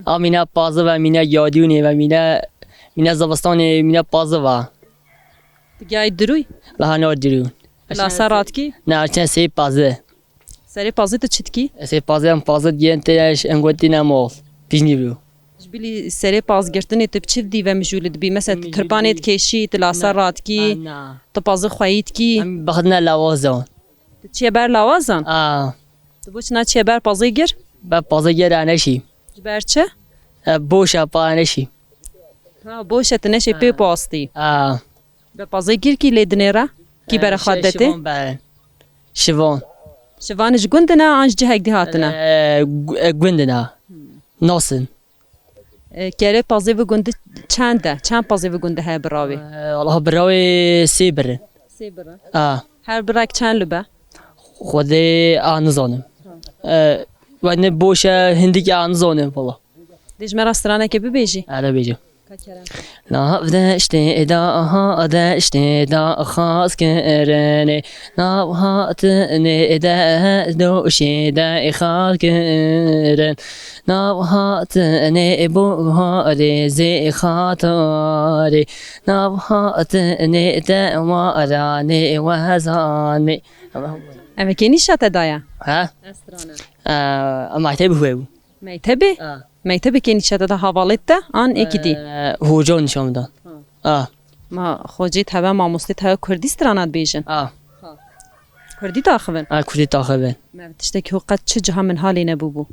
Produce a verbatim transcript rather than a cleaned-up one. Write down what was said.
A mîna paziv e, mîna yadûnê ve, mîna, mîna zivistanê, mîna paziv e. Tu gayî dirûy? Laha na dirû. Lasa ratkî? Na, çend sê pazi. Serê pazî tu çi dikî? Sê pazi em pazi diyen te eş engotî ne mol. Pijnî bû. Ji bilî serê paz girtinê tu bi çi dî ve mijûlî dibî? Mesela tu kirpanê dikêşî, tu lasa ratkî, Na. tu pazî xweyî dikî. Em baxdine lawazan. Tu çiye ber lawazan? A. Tu boçi na çiye ber pazê gir? Be pazi gere neşî. Ji ber çi? E, boş e pa neşî. Ha, boş e tu neşê pê pastî. A. Be pazê gir kî lê dinêre? Kî bere xwe detê? Şivan be. Şivan. Şivan ji gundine an ji cihek dî hatine? E, gu- e, gundina. Nasin. E, Kerê pazê vi gundi çend e? Çend pazê vi gundi heye bi rawê? E, Allah birawê sê birin. Sê bira. A. Her birek çend li be? Xwedê a nizanim. E, we ne boş e hindik a nizanim valla. Dê ji me re stranekê bibêjî. Ere bêjim. Nav deştê de aha deştê de xaz kirinê. Nav hatinê de doşê de xal kirin. Nav hatinê buharê zê xatarê. Nav hatinê de waranê wezanê. Em ê kê nîşa te daye? Ha? Estrane. Ee, ama te bihwe bu. Meytebê? Ha. Meytebê kê nîşa te da havalêt te an êkî dî? Ee, hoca nîşan da. Ha. Ma xocê teve mamostê teve kurdî strana dibêjin. Ha. Kurdî taxivin. Ha, kurdî taxivin. Me tiştekî ho qet çi ciha min halê nebûbû.